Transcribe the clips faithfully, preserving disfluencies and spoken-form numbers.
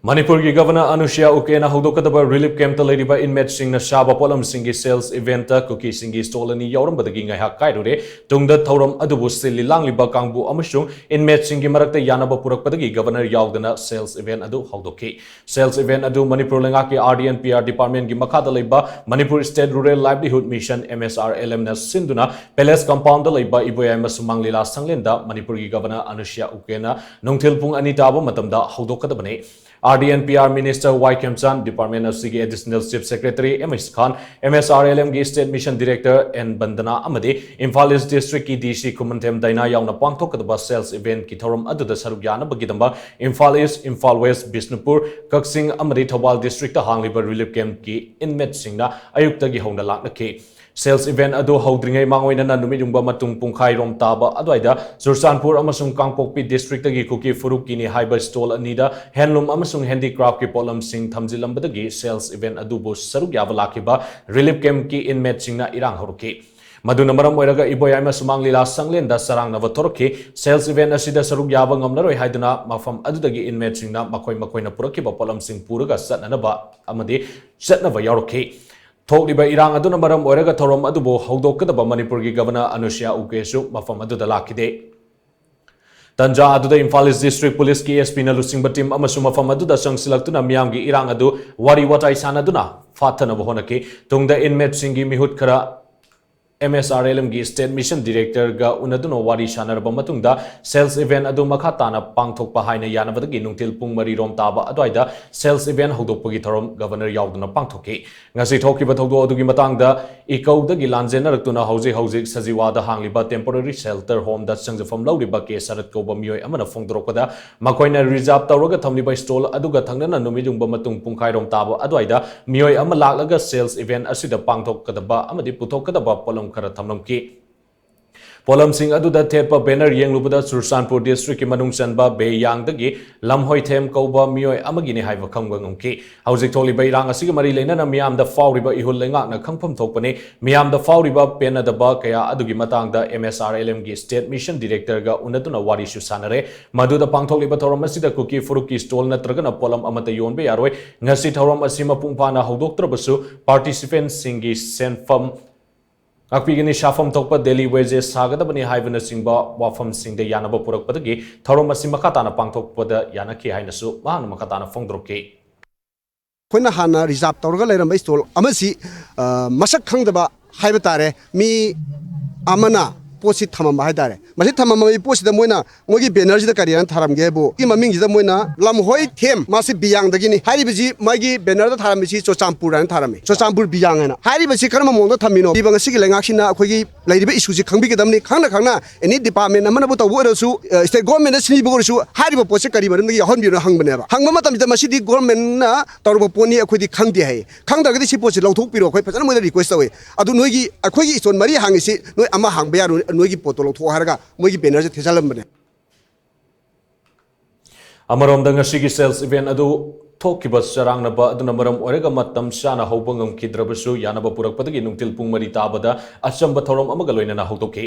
ꯃꯅꯤꯄꯨꯔꯒꯤ governor ꯑꯅꯨꯁ꯭ꯔꯤꯌꯥ ꯎꯀꯦꯅ ꯍꯧꯗꯣꯛꯀꯗꯕ relief ꯀꯦꯝꯞꯇ ꯂꯩꯔꯤꯕ ꯏꯟꯃꯦꯠꯁꯤꯡꯅ ꯁꯥꯕ ꯄꯣꯠꯂꯝꯁꯤꯡꯒꯤ ꯁꯦꯜꯁ ꯏꯚꯦꯟꯠꯇ ꯀꯨꯀꯤꯁꯤꯡꯒꯤ ꯁ꯭ꯇꯣꯜ ꯑꯅꯤ ꯌꯥꯎꯔꯝꯕꯗꯒꯤ ꯉꯥꯏꯍꯥꯛ ꯀꯥꯏꯔꯨꯔꯦ꯫ ꯇꯨꯡꯗ ꯊꯧꯔꯝ ꯑꯗꯨꯕꯨ ꯁꯤꯜꯂꯤ ꯂꯥꯡꯂꯤꯕ ꯀꯥꯡꯕꯨ ꯑꯃꯁꯨꯡ ꯏꯟꯃꯦꯠꯁꯤꯡꯒꯤ ꯃꯔꯛꯇ ꯌꯥꯅꯕ ꯄꯨꯔꯛꯄꯗꯒꯤ ꯒꯚꯔꯅꯔ ꯌꯥꯎꯗꯅ ꯁꯦꯜꯁ ꯏꯚꯦꯟꯠ ꯑꯗꯨ ꯍꯧꯗꯣꯛꯈꯤ꯫ ꯁꯦꯜꯁ ꯏꯚꯦꯟꯠ ꯑꯗꯨ ꯃꯅꯤꯄꯨꯔ ꯂꯩꯉꯥꯛꯀꯤ R D and P R ꯗꯤꯄꯥꯔꯠꯃꯦꯟꯠꯀꯤ ꯃꯈꯥꯗ ꯂꯩꯕ Manipur state rural livelihood mission, M S R L M ꯅ ꯁꯤꯟꯗꯨꯅ ꯄꯦꯂꯦꯁ ꯀꯝꯄꯥꯎꯟꯗ ꯂꯩꯕ ꯏꯕꯣꯌꯥꯏꯃ ꯁꯨꯃꯥꯡ ꯂꯤꯂꯥ ꯁꯪꯂꯦꯟꯗ ꯃꯅꯤꯄꯨꯔꯒꯤ ꯒꯚꯔꯅꯔ ꯑꯅꯨꯁ꯭ꯔꯤꯌꯥ ꯎꯀꯦꯅ ꯅꯨꯡꯊꯤꯜ ꯄꯨꯡ ꯑꯅꯤ ꯇꯥꯕ ꯃꯇꯝꯗ ꯍꯧꯗꯣꯛꯀꯗꯕꯅꯤ꯫ R D and P R Minister Y Khemchand, department ꯑꯁꯤꯒꯤ Additional Chief Secretary M Ishkhan, M S R L M ꯒꯤ State Mission Director N ꯕꯟꯗꯅꯥ ꯑꯃꯗꯤ ꯏꯝꯐꯥꯜ ꯏꯁ꯭ꯠ ꯗꯤꯁꯇ꯭ꯔꯤꯛꯀꯤ D C ꯈꯨꯃꯟꯊꯦꯝ ꯗꯥꯏꯅꯥ ꯌꯥꯎꯅ ꯄꯥꯡꯊꯣꯛꯀꯗꯕ ꯁꯦꯜꯁ ꯏꯚꯦꯟꯠꯀꯤ ꯊꯧꯔꯝ ꯑꯗꯨꯗ ꯁꯔꯨꯛ ꯌꯥꯅꯕꯒꯤꯗꯃꯛ ꯏꯝꯐꯥꯜ ꯏꯁ꯭ꯠ, ꯏꯝꯐꯥꯜ ꯋꯦꯁ꯭ꯠ, ꯕꯤꯁꯅꯨꯄꯨꯔ, ꯀꯛꯆꯤꯡ ꯑꯃꯗꯤ ꯊꯧꯕꯥꯜ ꯗꯤꯁꯇ꯭ꯔꯤꯛꯇ ꯍꯥꯡꯂꯤꯕ ꯔꯤꯂꯤꯐ ꯀꯦꯝꯞꯀꯤ ꯏꯟꯃꯦꯠꯁꯤꯡꯅ ꯑꯌꯨꯛꯇꯒꯤ ꯍꯧꯅ ꯂꯥꯛꯅꯈꯤ꯫ ꯁꯦꯜꯁ ꯏꯚꯦꯟꯠ ꯑꯗꯨ ꯍꯧꯗ꯭ꯔꯤꯉꯩ ꯃꯥꯡꯑꯣꯏꯅꯅ ꯅꯨꯃꯤꯠ ꯌꯨꯡꯕ ꯃꯇꯨꯡ ꯄꯨꯡꯈꯥꯏꯔꯣꯝ ꯇꯥꯕ ꯑꯗꯨꯋꯥꯏꯗ ꯆꯨꯔꯆꯥꯟꯄꯨꯔ ꯑꯃꯁꯨꯡ ꯀꯥꯡꯄꯣꯛꯄꯤ ꯗꯤꯁꯇ꯭ꯔꯤꯛꯇꯒꯤ ꯀꯨꯀꯤ ꯐꯨꯔꯨꯞꯀꯤꯅꯤ ꯍꯥꯏꯕ ꯁ꯭ꯇꯣꯜ ꯑꯅꯤꯗ ꯍꯦꯟꯂꯨꯝ ꯑꯃꯁꯨꯡ ꯍꯦꯟꯗꯤꯀ꯭ꯔꯥꯐꯀꯤ ꯄꯣꯠꯂꯝꯁꯤꯡ ꯊꯝꯖꯤꯜꯂꯝꯕꯗꯒꯤ ꯁꯦꯜꯁ ꯏꯚꯦꯟꯠ ꯑꯗꯨꯕꯨ ꯁꯔꯨꯛ ꯌꯥꯕ ꯂꯥꯛꯈꯤꯕ ꯔꯤꯂꯤꯐ ꯀꯦꯝꯞꯀꯤ ꯏꯟꯃꯦꯠꯁꯤꯡꯅ ꯏꯔꯥꯡ ꯍꯧꯔꯛꯈꯤ꯫ ꯃꯗꯨꯅ ꯃꯔꯝ ꯑꯣꯏꯔꯒ ꯏꯕꯣꯌꯥꯏꯃ ꯁꯨꯃꯥꯡ ꯂꯤꯂꯥ ꯁꯪꯂꯦꯟꯗ ꯆꯔꯥꯡꯅꯕ ꯊꯣꯔꯛꯈꯤ꯫ ꯁꯦꯜꯁ ꯏꯚꯦꯟꯠ ꯑꯁꯤꯗ ꯁꯔꯨꯛ ꯌꯥꯕ ꯉꯝꯂꯔꯣꯏ ꯍꯥꯏꯗꯨꯅ ꯃꯐꯝ ꯑꯗꯨꯗꯒꯤ ꯏꯟꯃꯦꯠꯁꯤꯡꯅ ꯃꯈꯣꯏ ꯃꯈꯣꯏꯅ ꯄꯨꯔꯛꯈꯤꯕ ꯄꯣꯠꯂꯝꯁꯤꯡ ꯄꯨꯔꯒ ꯆꯠꯅꯅꯕ ꯑꯃꯗꯤ ꯆꯠꯅꯕ ꯌꯥꯎꯔꯛꯈꯤ꯫ ꯊꯣꯛꯂꯤꯕ ꯏꯔꯥꯡ ꯑꯗꯨꯅ ꯃꯔꯝ ꯑꯣꯏꯔꯒ ꯊꯧꯔꯝ ꯑꯗꯨꯕꯨ ꯍꯧꯗꯣꯛꯀꯗꯕ ꯃꯅꯤꯄꯨꯔꯒꯤ ꯒꯚꯔꯅꯔ ꯑꯅꯨꯁ꯭ꯔꯤꯌꯥ ꯎꯀꯦꯁꯨ ꯃꯐꯝ ꯑꯗꯨꯗ ꯂꯥꯛꯈꯤꯗꯦ꯫ ꯇꯟꯖꯥ ꯑꯗꯨꯗ ꯏꯝꯐꯥꯜ ꯏꯁ꯭ꯠ ꯗꯤꯁꯇ꯭ꯔꯤꯛ ꯄꯨꯂꯤꯁꯀꯤ S P ꯅ ꯂꯨꯆꯤꯡꯕ ꯇꯤꯝ ꯑꯃꯁꯨ ꯃꯐꯝ ꯑꯗꯨꯗ ꯆꯪꯁꯤꯜꯂꯛꯇꯨꯅ ꯃꯤꯌꯥꯝꯒꯤ ꯏꯔꯥꯡ ꯑꯗꯨ ꯋꯥꯔꯤ ꯋꯥꯇꯥꯏ ꯁꯥꯟꯅꯗꯨꯅ ꯐꯥꯊꯅꯕ ꯍꯣꯠꯅꯈꯤ꯫ ꯇꯨꯡꯗ ꯏꯟꯃꯦꯠꯁꯤꯡꯒꯤ ꯃꯤꯍꯨꯠ ꯈꯔ M S R L M ꯒꯤ State Mission Director ꯒ ꯎꯅꯗꯨꯅ ꯋꯥꯔꯤ ꯁꯥꯟꯅꯔꯕ ꯃꯇꯨꯡꯗ ꯁꯦꯜꯁ ꯏꯚꯦꯟꯠ ꯑꯗꯨ ꯃꯈꯥ ꯇꯥꯅ ꯄꯥꯡꯊꯣꯛꯄ ꯍꯥꯏꯅ ꯌꯥꯅꯕꯗꯒꯤ ꯅꯨꯡꯊꯤꯜ ꯄꯨꯡ ꯃꯔꯤ ꯔꯣꯝ ꯇꯥꯕ ꯑꯗꯨꯋꯥꯏꯗ ꯁꯦꯜꯁ ꯏꯚꯦꯟꯠ ꯍꯧꯗꯣꯛꯄꯒꯤ ꯊꯧꯔꯝ ꯒꯚꯔꯅꯔ ꯌꯥꯎꯗꯅ ꯄꯥꯡꯊꯣꯛꯈꯤ꯫ ꯉꯁꯤ ꯊꯣꯛꯈꯤꯕ ꯊꯧꯗꯣꯛ ꯑꯗꯨꯒꯤ ꯃꯇꯥꯡꯗ ꯏꯀꯧꯗꯒꯤ ꯂꯥꯟꯖꯦꯟꯅꯔꯛꯇꯨꯅ ꯍꯧꯖꯤꯛ ꯍꯧꯖꯤꯛ ꯁꯖꯤꯋꯥꯗ ꯍꯥꯡꯂꯤꯕ temporary shelter home ꯗ ꯆꯪꯖꯐꯝ ꯂꯧꯔꯤꯕ ꯀꯦ ꯁꯔꯠ ꯀꯧꯕ ꯃꯤꯑꯣꯏ ꯑꯃꯅ ꯐꯣꯡꯗꯣꯔꯛꯄꯗ, ꯃꯈꯣꯏꯅ ꯔꯤꯖꯥꯔꯚ ꯇꯧꯔꯒ ꯊꯝꯂꯤꯕ ꯁ꯭ꯇꯣꯜ ꯑꯗꯨꯒ ꯊꯪꯅꯅ ꯅꯨꯃꯤꯠ ꯌꯨꯡꯕ ꯃꯇꯨꯡ ꯄꯨꯡꯈꯥꯏꯔꯣꯝ ꯇꯥꯕ ꯑꯗꯨꯋꯥꯏꯗ ꯃꯤꯑꯣꯏ ꯑꯃ ꯂꯥꯛꯂꯒ ꯁꯦꯜꯁ ꯏꯚꯦꯟꯠ ꯑꯁꯤꯗ ꯄꯥꯡꯊꯣꯛꯀꯗꯕ ꯑꯃꯗꯤ ꯄꯨꯊꯣꯛꯀꯗꯕ ꯄꯣꯠꯂꯝ ꯈꯔ ꯊꯝꯂꯝꯈꯤ꯫ ꯄꯣꯠꯂꯝꯁꯤꯡ ꯑꯗꯨꯗ ꯊꯦꯠꯄ ꯕꯦꯅꯔ ꯌꯦꯡꯂꯨꯕꯗ ꯆꯨꯔꯆꯥꯟꯄꯨꯔ ꯗꯤꯁꯇ꯭ꯔꯤꯛꯀꯤ ꯃꯅꯨꯡ ꯆꯟꯕ ꯕꯦꯌꯥꯡꯗꯒꯤ ꯂꯝꯍꯣꯏꯊꯦꯝ ꯀꯧꯕ ꯃꯤꯑꯣꯏ ꯑꯃꯒꯤꯅꯤ ꯍꯥꯏꯕ ꯈꯪꯕ ꯉꯝꯈꯤ꯫ ꯍꯧꯖꯤꯛ ꯊꯣꯛꯂꯤꯕ ꯏꯔꯥꯡ ꯑꯁꯤꯒ ꯃꯔꯤ ꯂꯩꯅꯅ ꯃꯤꯌꯥꯝꯗ ꯐꯥꯎꯔꯤꯕ ꯏꯍꯨꯜ ꯂꯩꯉꯥꯛꯅ ꯈꯪꯐꯝ ꯊꯣꯛꯄꯅꯤ꯫ ꯃꯤꯌꯥꯝꯗ ꯐꯥꯎꯔꯤꯕ ꯄꯦꯟꯅꯗꯕ ꯀꯌꯥ ꯑꯗꯨꯒꯤ ꯃꯇꯥꯡꯗ M S R L M ꯒꯤ state mission director ꯒ ꯎꯅꯗꯨꯅ ꯋꯥꯔꯤꯁꯨ ꯁꯥꯟꯅꯔꯦ꯫ ꯃꯗꯨꯗ ꯄꯥꯡꯊꯣꯛꯂꯤꯕ ꯊꯧꯔꯝ ꯑꯁꯤꯗ ꯀꯨꯀꯤ ꯐꯨꯔꯨꯞꯀꯤ stall ꯅꯠꯇ꯭ꯔꯒꯅ ꯄꯣꯠꯂꯝ ꯑꯃꯠꯇ ꯌꯣꯟꯕ ꯌꯥꯔꯣꯏ꯫ ꯉꯁꯤ ꯊꯧꯔꯝ ꯑꯁꯤ ꯃꯄꯨꯡ ꯐꯥꯅ ꯍꯧꯗꯣꯛꯇ꯭ꯔꯕꯁꯨ participant ꯁꯤꯡꯒꯤ ꯁꯦꯟꯐꯝ ꯉꯥꯛꯄꯤꯒꯅꯤ꯫ ꯁꯥꯐꯝ ꯊꯣꯛꯄ daily wages ꯁꯥꯒꯗꯕꯅꯤ ꯍꯥꯏꯕꯅꯆꯤꯡꯕ ꯋꯥꯐꯝꯁꯤꯡꯗ ꯌꯥꯅꯕ ꯄꯨꯔꯛꯄꯗꯒꯤ ꯊꯧꯔꯝ ꯑꯁꯤ ꯃꯈꯥ ꯇꯥꯅ ꯄꯥꯡꯊꯣꯛꯄꯗ ꯌꯥꯅꯈꯤ ꯍꯥꯏꯅꯁꯨ ꯃꯍꯥꯛꯅ ꯃꯈꯥ ꯇꯥꯅ ꯐꯣꯡꯗꯣꯔꯛꯈꯤ꯫ ꯑꯩꯈꯣꯏꯅ ꯍꯥꯟꯅ reserve ꯇꯧꯔꯒ ꯂꯩꯔꯝꯕ stall ꯑꯃꯁꯤ, ꯑ, ꯃꯁꯛ ꯈꯪꯗꯕ ꯍꯥꯏꯕ ꯇꯥꯔꯦ, ꯃꯤ ꯑꯃꯅ ꯄꯣꯠꯁꯤ ꯊꯝꯃꯝꯕ ꯍꯥꯏ ꯇꯥꯔꯦ꯫ ꯃꯁꯤ ꯊꯝꯃꯝꯕꯒꯤ ꯄꯣꯠꯁꯤꯗ ꯃꯣꯏꯅ ꯃꯣꯏꯒꯤ banner ꯁꯤꯗ ꯀꯔꯤ ꯍꯥꯏꯅ ꯊꯥꯔꯝꯒꯦ ꯍꯥꯏꯕꯨ, ꯁꯤ ꯃꯃꯤꯡꯁꯤꯗ ꯃꯣꯏꯅ ꯂꯝꯍꯣꯏ ꯊꯦꯝ, ꯃꯥꯁꯤ ꯕꯤꯌꯥꯡꯗꯒꯤꯅꯤ꯫ ꯍꯥꯏꯔꯤꯕꯁꯤ ꯃꯥꯒꯤ banner ꯗ ꯊꯥꯔꯝꯃꯤꯁꯤ ꯆꯨꯔꯆꯥꯟꯄꯨꯔ ꯍꯥꯏꯅ ꯊꯥꯔꯝꯃꯤ, ꯆꯨꯔꯆꯥꯟꯄꯨꯔ ꯕꯤꯌꯥꯡ ꯍꯥꯏꯅ꯫ ꯍꯥꯏꯔꯤꯕꯁꯤ ꯀꯔꯝꯕ ꯃꯑꯣꯡꯗ ꯊꯝꯃꯤꯅꯣ? ꯄꯤꯕ ꯉꯁꯤꯒꯤ ꯂꯩꯉꯥꯛꯁꯤꯅ ꯑꯩꯈꯣꯏꯒꯤ ꯂꯩꯔꯤꯕ issue ꯁꯤ ꯈꯪꯕꯤꯒꯗꯕꯅꯤ꯫ ꯈꯪꯅ ꯈꯪꯅ any department ꯑꯃꯅꯕꯨ ꯇꯧꯕ ꯑꯣꯏꯔꯁꯨ, ꯑ, state government ꯅ ꯁꯤꯟꯕ ꯑꯣꯏꯔꯁꯨ, ꯍꯥꯏꯔꯤꯕ ꯄꯣꯠꯁꯤ ꯀꯔꯤ ꯃꯔꯝꯗꯒꯤ ꯌꯥꯎꯍꯟꯕꯤꯅꯣ ꯍꯪꯕꯅꯦꯕ꯫ ꯍꯪꯕ ꯃꯇꯝꯁꯤꯗ ꯃꯁꯤꯗꯤ government ꯅ ꯇꯧꯔꯕ ꯄꯣꯠꯅꯤ, ꯑꯩꯈꯣꯏꯗꯤ ꯈꯪꯗꯦ ꯍꯥꯏ꯫ ꯈꯪꯗ꯭ꯔꯒꯗꯤ ꯁꯤ ꯄꯣꯠꯁꯤ ꯂꯧꯊꯣꯛꯄꯤꯔꯣ, ꯑꯩꯈꯣꯏ ꯐꯖꯅ ꯃꯣꯏꯗ request ꯇꯧꯏ꯫ ꯑꯗꯨ ꯅꯣꯏꯒꯤ, ꯑꯩꯈꯣꯏꯒꯤ stall ꯃꯔꯤ ꯍꯥꯡꯉꯤꯁꯤ ꯅꯣꯏ ꯑꯃ ꯍꯥꯡꯕ ꯌꯥꯔꯣꯏ, ꯅꯣꯏꯒꯤ ꯄꯣꯠꯇꯣ ꯂꯧꯊꯣꯛꯑꯣ ꯍꯥꯏꯔꯒ ꯃꯣꯏꯒꯤ banner ꯁꯦ ꯊꯦꯠꯆꯜꯂꯝꯕꯅꯦ꯫ ꯑꯃꯔꯣꯝꯗ ꯉꯁꯤꯒꯤ sales event ꯑꯗꯨ ꯊꯣꯛꯈꯤꯕ ꯆꯔꯥꯡꯅꯕ ꯑꯗꯨꯅ ꯃꯔꯝ ꯑꯣꯏꯔꯒ ꯃꯇꯝ ꯆꯥꯅ ꯍꯧꯕ ꯉꯝꯈꯤꯗ꯭ꯔꯕꯁꯨ ꯌꯥꯅꯕ ꯄꯨꯔꯛꯄꯗꯒꯤ ꯅꯨꯡꯊꯤꯜ ꯄꯨꯡ ꯃꯔꯤ ꯇꯥꯕꯗ ꯑꯆꯝꯕ ꯊꯧꯔꯝ ꯑꯃꯒ ꯂꯣꯏꯅꯅ ꯍꯧꯗꯣꯛꯈꯤ꯫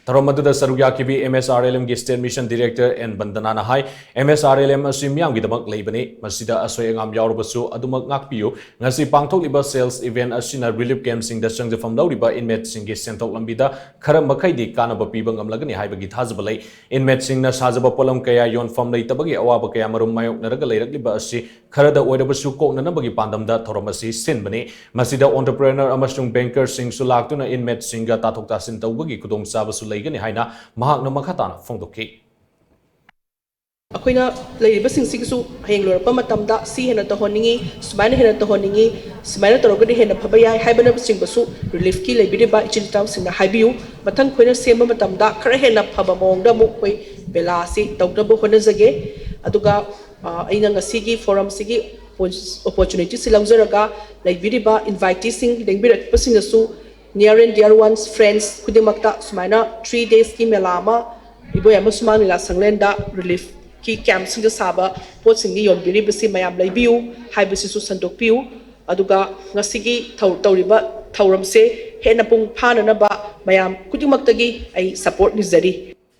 ꯊꯧꯔꯝ ꯑꯗꯨꯗ ꯁꯔꯨꯛ ꯌꯥꯈꯤꯕꯤ M S R L M ꯒꯤ state mission director N ꯕꯟꯗꯅꯥꯅ ꯍꯥꯏ, M S R L M ꯑꯁꯤ ꯃꯤꯌꯥꯝꯒꯤꯗꯃꯛ ꯂꯩꯕꯅꯤ, ꯃꯁꯤꯗ ꯑꯁꯣꯏ ꯑꯉꯥꯝ ꯌꯥꯎꯔꯕꯁꯨ ꯑꯗꯨꯃꯛ ꯉꯥꯛꯄꯤꯌꯨ꯫ ꯉꯁꯤ ꯄꯥꯡꯊꯣꯛꯂꯤꯕ sales event ꯑꯁꯤꯅ relief camp ꯁꯤꯡꯗ ꯆꯪꯖꯐꯝ ꯂꯧꯔꯤꯕ inmate ꯁꯤꯡꯒꯤ ꯁꯦꯟꯊꯣꯛ ꯂꯝꯕꯤꯗ ꯈꯔ ꯃꯈꯩꯗꯤ ꯀꯥꯟꯅꯕ ꯄꯤꯕ ꯉꯝꯂꯒꯅꯤ ꯍꯥꯏꯕꯒꯤ ꯊꯥꯖꯕ ꯂꯩ꯫ Inmate ꯁꯤꯡꯅ ꯁꯥꯖꯕ ꯄꯣꯠꯂꯝ ꯀꯌꯥ ꯌꯣꯟꯐꯝ ꯂꯩꯇꯕꯒꯤ ꯑꯋꯥꯕ ꯀꯌꯥ ꯃꯔꯨꯝ ꯃꯥꯌꯣꯛꯅꯔꯒ ꯂꯩꯔꯛꯂꯤꯕ ꯑꯁꯤ ꯈꯔꯗ ꯑꯣꯏꯔꯕꯁꯨ ꯀꯣꯛꯅꯅꯕꯒꯤ ꯄꯥꯟꯗꯝꯗ ꯊꯧꯔꯝ ꯑꯁꯤ ꯁꯤꯟꯕꯅꯤ꯫ ꯃꯁꯤꯗ entrepreneur ꯑꯃꯁꯨꯡ banker ꯁꯤꯡꯁꯨ ꯂꯥꯛꯇꯨꯅ inmate ꯁꯤꯡꯒ ꯇꯥꯊꯣꯛ ꯇꯥꯁꯤꯟ ꯇꯧꯕꯒꯤ ꯈꯨꯗꯣꯡꯆꯥꯕꯁꯨ ꯂꯩꯒꯅꯤ ꯍꯥꯏꯅ ꯃꯍꯥꯛꯅ ꯃꯈꯥ ꯇꯥꯅ ꯐꯣꯡꯗꯣꯛꯈꯤ꯫ ꯑꯩꯈꯣꯏꯅ ꯂꯩꯔꯤꯕꯁꯤꯡꯁꯤꯒꯤꯁꯨ ꯍꯌꯦꯡ ꯂꯣꯏꯔꯛꯄ ꯃꯇꯝꯗ ꯁꯤ ꯍꯦꯟꯅ ꯇꯧꯍꯟꯅꯤꯡꯉꯤ, ꯁꯨꯃꯥꯏꯅ ꯍꯦꯟꯅ ꯇꯧꯍꯟꯅꯤꯡꯉꯤ, ꯁꯨꯃꯥꯏꯅ ꯇꯧꯔꯒꯗꯤ ꯍꯦꯟꯅ ꯐꯕ ꯌꯥꯏ ꯍꯥꯏꯕꯅꯆꯤꯡꯕꯁꯨ relief ꯀꯤ ꯂꯩꯕꯤꯔꯤꯕ ꯏꯆꯤꯜ ꯏꯅꯥꯎꯁꯤꯡꯅ ꯍꯥꯏꯕꯤꯌꯨ꯫ ꯃꯊꯪ ꯑꯩꯈꯣꯏꯅ ꯁꯦꯝꯕ ꯃꯇꯝꯗ ꯈꯔ ꯍꯦꯟꯅ ꯐꯕ ꯃꯑꯣꯡꯗ ꯑꯃꯨꯛ ꯑꯩꯈꯣꯏ ꯃꯦꯂꯥ ꯑꯁꯤ ꯇꯧꯅꯕ ꯍꯣꯠꯅꯖꯒꯦ꯫ ꯑꯗꯨꯒ, ꯑ, ꯑꯩꯅ ꯉꯁꯤꯒꯤ forum ꯁꯤꯒꯤ opportunity ꯁꯤ ꯂꯧꯖꯔꯒ ꯂꯩꯕꯤꯔꯤꯕ invitee ꯁꯤꯡ, ꯂꯦꯡꯕꯤꯔꯛꯄꯁꯤꯡꯅꯁꯨ Near and dear ones, friends ꯈꯨꯗꯤꯡꯃꯛꯇ ꯁꯨꯃꯥꯏꯅ three days ꯀꯤ ꯃꯦꯂꯥ ꯑꯃ ꯏꯕꯣꯌꯥꯏꯃ ꯁꯨꯃꯥꯡ ꯂꯤꯂꯥ ꯁꯪꯂꯦꯟꯗ relief ꯀꯤ camp ꯁꯤꯡꯗ ꯁꯥꯕ ꯄꯣꯠꯁꯤꯡꯗ ꯌꯣꯟꯕꯤꯔꯤꯕꯁꯤ ꯃꯌꯥꯝ ꯂꯩꯕꯤꯌꯨ ꯍꯥꯏꯕꯁꯤꯁꯨ ꯁꯟꯗꯣꯛꯄꯤꯌꯨ꯫ ꯑꯗꯨꯒ ꯉꯁꯤꯒꯤ ꯊꯧ- ꯇꯧꯔꯤꯕ ꯊꯧꯔꯝꯁꯦ ꯍꯦꯟꯅ ꯄꯨꯡ ꯐꯥꯅꯅꯕ ꯃꯌꯥꯝ ꯈꯨꯗꯤꯡꯃꯛꯇꯒꯤ ꯑꯩ support ꯅꯤꯖꯔꯤ꯫